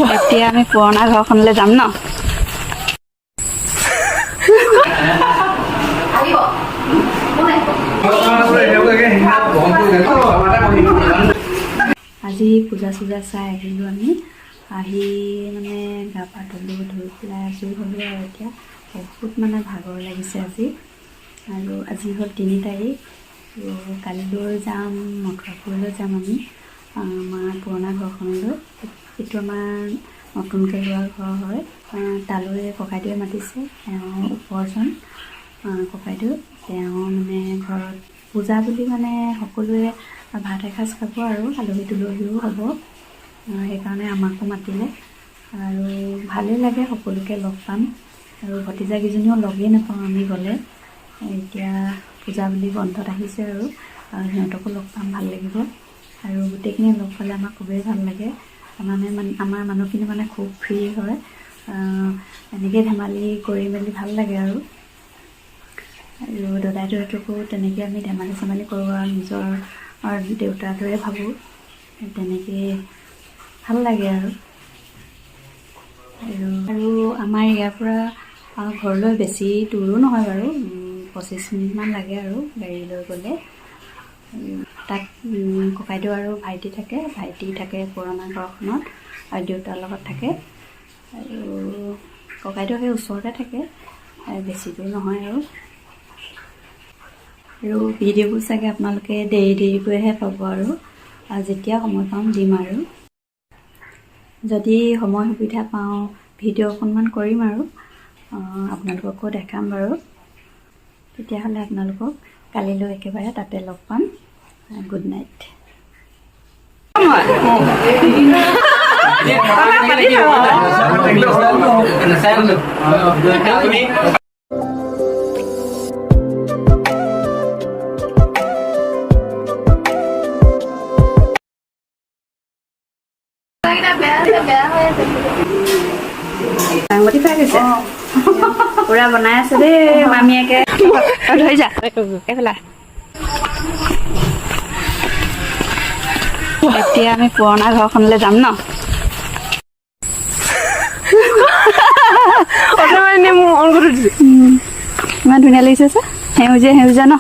এতিয়া আমি পুৰণা ঘৰখনলৈ যাম ন। আজি পূজা চূজা চাই আহিলোঁ আমি। আহি মানে গা পা ধুলোঁ, ধুই পেলাই আজৰি হ'লোঁ আৰু এতিয়া বহুত মানে ভাগৰ লাগিছে আজি। আৰু আজি হ'ল 3 তাৰিখ। আৰু কালিলৈ যাম, মথুৰাপুৰলৈ যাম আমি, আমাৰ পুৰণা ঘৰখনলৈ। এইটো আমাৰ নতুনকৈ লোৱা ঘৰ হয়। তালৈ ককাইদেৱে মাতিছে, তেওঁ ওপৰজন ককাইদেউ। তেওঁ মানে ঘৰত পূজা বুলি মানে সকলোৱে ভাত এসাঁজ খাব আৰু আলহী দুলহীও হ'ব, সেইকাৰণে আমাকো মাতিলে। আৰু ভালেই লাগে, সকলোকে লগ পাম। আৰু ভতিজাকেইজনীও লগেই নাপাওঁ আমি গ'লে। এতিয়া পূজা বুলি বন্ধত আহিছে আৰু সিহঁতকো লগ পাম, ভাল লাগিব। আৰু গোটেইখিনি লগ পালে আমাৰ খুবেই ভাল লাগে। মানে আমাৰ মানুহখিনি মানে খুব ফ্ৰী হয়, এনেকৈ ধেমালি কৰি মেলি ভাল লাগে। আৰু আৰু দদাইদেউহঁতকো তেনেকৈ আমি ধেমালি চেমালি কৰোঁ আৰু নিজৰ দেউতাৰ দৰে ভাবোঁ, তেনেকৈ ভাল লাগে। আৰু আৰু আৰু আমাৰ ইয়াৰ পৰা ঘৰলৈ বেছি দূৰো নহয় বাৰু, 25 মিনিটমান লাগে আৰু গাড়ী লৈ গ'লে। তাত ককাইদেউ আৰু ভাইটি থাকে। ভাইটি থাকে পুৰণা ঘৰখনত আৰু দেউতাৰ লগত থাকে। আৰু ককাইদেউ সেই ওচৰতে থাকে, বেছি দূৰ নহয়। আৰু আৰু ভিডিঅ'বোৰ চাগে আপোনালোকে দেৰি দেৰিকৈহে পাব। আৰু যেতিয়া সময় পাম দিম। আৰু যদি সময় সুবিধা পাওঁ ভিডিঅ' অকণমান কৰিম আৰু আপোনালোককো দেখাম বাৰু। তেতিয়াহ'লে আপোনালোকক কালিলৈ একেবাৰে তাতে লগ পাম। Good night. দাংবডি পাই গৈছে, পুৰা বনাই আছে দেই মামীয়েকে। ধৰি যা এইফালে। এতিয়া আমি পুৰণা ঘৰখনলৈ যাম ন। ইমান ধুনীয়া লাগিছে যে, সেউজীয়া সেউজীয়া ন।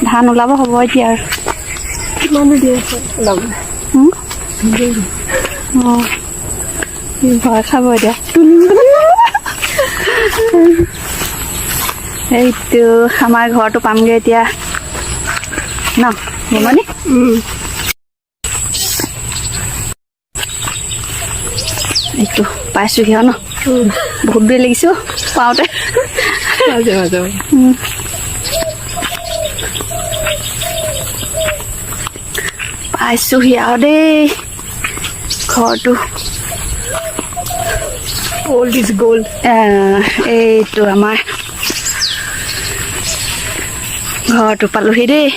ধান ওলাব হ'ব এতিয়া আৰু। অঁ, ভয় খাব এতিয়া। এইটো আমাৰ ঘৰটো পামগৈ এতিয়া ন বুমনি। এইটো পাইছোহি আৰু ন। বহুত দেৰি লাগিছে অ' পাওঁতে। পাইছোহি আৰু দেই ঘৰটো। Old is gold. এইটো আমাৰ ঘৰটো পালোহি দেই।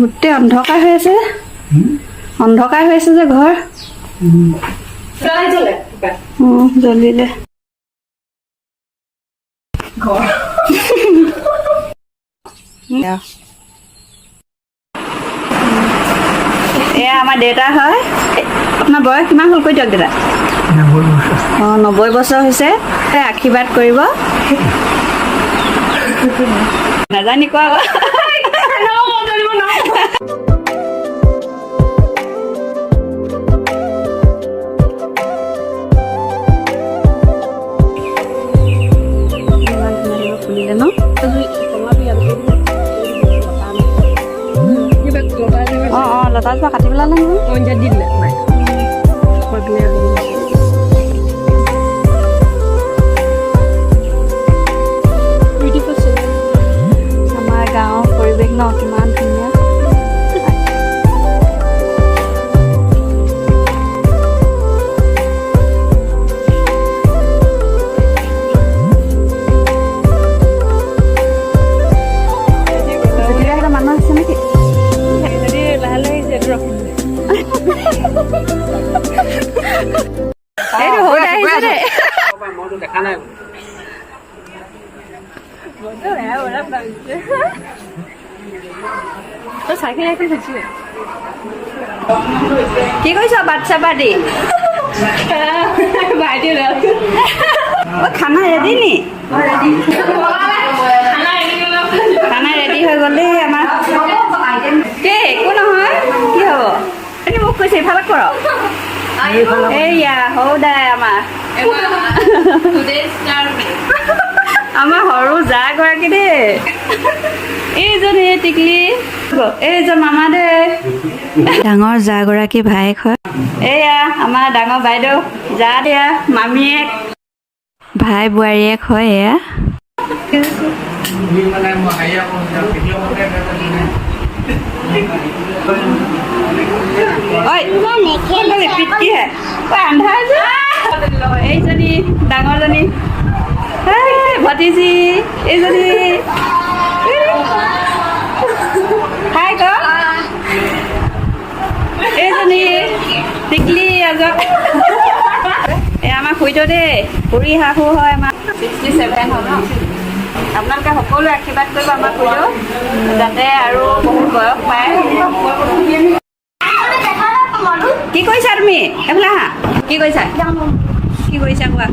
গোটেই অন্ধকাৰ হৈ আছে, অন্ধকাৰ হৈ আছে যে ঘৰ। জ্বলিলে। এয়া আমাৰ দেউতা হয়। আপোনাৰ বয়স কিমান হ'ল কৈ দিয়ক দেউতা। অঁ, 90 বছৰ হৈছে। আশীৰ্বাদ কৰিব। নাজানি কোৱা আকৌ। ইমান ধুনীয়া ফুলিলে ন। অঁ অঁ, লতাজোপা কাটি পেলালে নহয়। আমাৰ গাঁৱৰ পৰিৱেশ ন কিমান ধুনীয়া। জ্যোতিকা মানুহ আছে নেকি? কি কৰিছ বাচ্ছা পাৰ্টি? অ, খানা ৰেডি নি? খানা ৰেডি হৈ গ'ল দেই আমাৰ। কি একো নহয়, কি হ'ব? এনেই মোক কৈছে, ইফালে কৰক। এইয়া সৰু দাই, আমাৰ সৰু জা গৰাকী দেই। এইজন এই টিকলি, এইজন মামা দেই, ডাঙৰ জা গৰাকী ভায়েক হয়। এইয়া আমাৰ ডাঙৰ বাইদেউ জা দিয়া মামীয়েক, ভাই বোৱাৰীয়েক হয় এয়া। মানে হেৰি আকৌ ভিডিঅ'। ঐ পিতকিহে, ঐ আন্ধাৰ যে। এইজনী ডাঙৰজনী, এই ভতিজী এইজনী। হাই ক। এইজনী টিকলি এজন। এই আমাৰ খুৰীটো দেই, খুৰী শাহু হয় আমাৰ। 67 হ'ল ন? আপোনালোকে সকলোৱে আশীৰ্বাদ কৰিব আমাৰ খুৰীটো যাতে আৰু বহুত বয়স পায়। কি কৰিছা তুমি? এইফালে আহা। কি কৰিছা, কি কৰিছা কোৱা।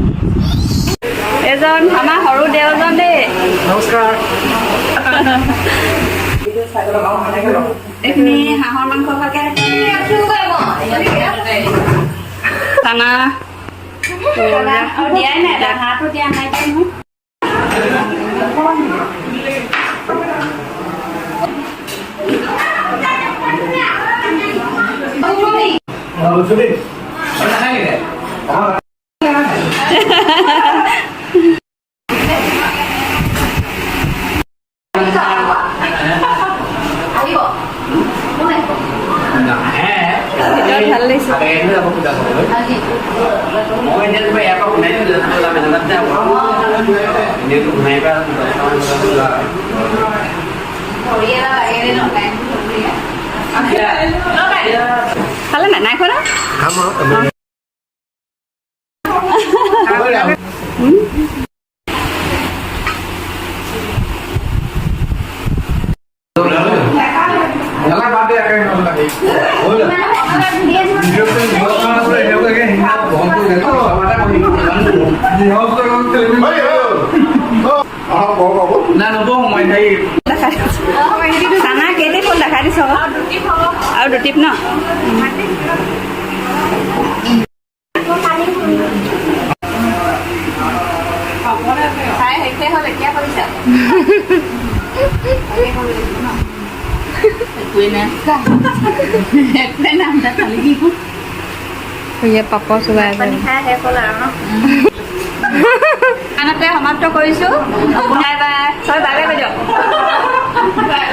এজন আমাৰ সৰু দেওজন দেই। নমস্কাৰ। এইখিনি হাঁহৰ মাংস ভাগে খানা দিয়াই নাই, হাঁহটো দিয়া নাই নহয়। ভিতৰত ভাল লাগিছে। মই এতিয়া তোমাৰ ইয়াৰ পৰা শুনাই দিলোঁ। এনেইতো শুনাই পৰা। খালে নাই? নাই খোৱা ন? দেখাই খানা কেইটিপ হ'ল দেখাই দিছ আৰু দুটিপ ন? খাই শেষে হ'ল, এতিয়া কৰিছা। একোৱেই নাই, একোৱেই নাই। পাপৰ চোবাই আছে। পানী খাই শেষ হ'ল আৰু ন? খানাতে সমাপ্ত কৰিছোঁ। বাই বাই, চব বাই বাই কৈ দিয়ক। Bye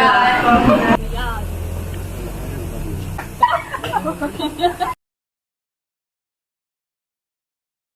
bye.